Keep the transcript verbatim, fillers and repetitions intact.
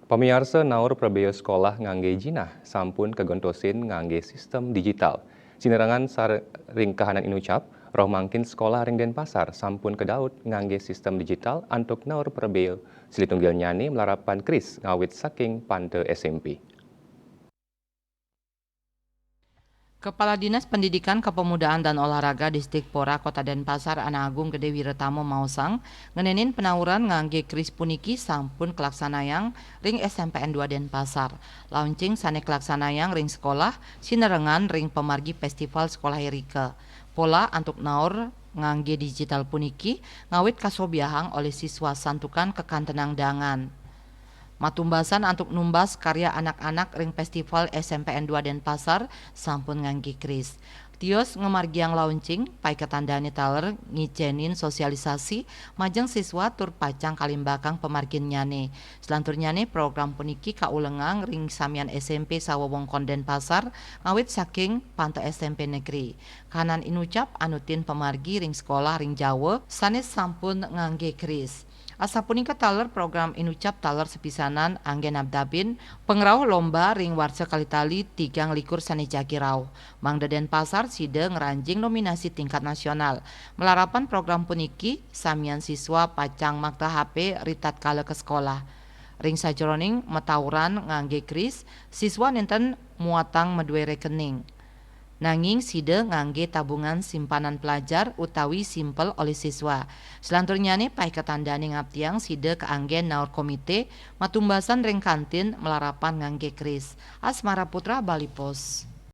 Pamiarsa, naur prabéa sekolah nganggé jinah sampun kagentosin nganggé sistem digital. Sinerengan sar-, ring kahanan inucap, roh mangkin sekolah ring Denpasar sampun kadaut nganggé sistem digital antuk naur prabéa silih tunggilnyané malarapan keris ngawit saking panta S M P. Kepala Dinas Pendidikan, Kepemudaan, dan Olahraga Distrik Pora Kota Denpasar, Ana Agung Gede Wiratama maosang, ngenénin penauran nganggé keris puniki sampun kalaksanayang ring S M P N dua Denpasar. Launching sané kalaksanayang ring sekolah, sinerengan ring pamargi Festival Sekolah Irika. Pola antuk naur nganggé digital puniki ngawit kasobiahang olih siswa santukan kakantenang dangan. Matumbasan antuk numbas karya anak-anak ring Festival S M P N dua Denpasar sampun nganggé keris. Tios ngamargiang launching, paiketan dané taler ngicénin sosialisasi majeng siswa tur pacang kalimbakang pamarginnyané. Selanturnyané program puniki kaulengang ring samian S M P sawewengkon Denpasar ngawit saking panta S M P negeri. Kahanan inucap anutin pamargi ring sekolah ring Jawa sané sampun nganggé keris. Asapunika taler program inucap taler sepisanan anggén nabdabin pangrauh lomba ring warsa kalitali tigang likur sané jagi rauh. Mangda Denpasar sida ngranjing nominasi tingkat nasional. Malarapan program puniki, samian siswa pacang makta H P ritatkala ka sekolah. Ring sajeroning matauran nganggé keris, siswa nénten muatang madué rekening. Nanging sida nganggé tabungan simpanan pelajar utawi simpel olih siswa. Selanturnyané paiketan dané ngaptiang sida kaanggén naur komité matumbasan ring kantin malarapan nganggé keris. Asmara Putra, Bali Post.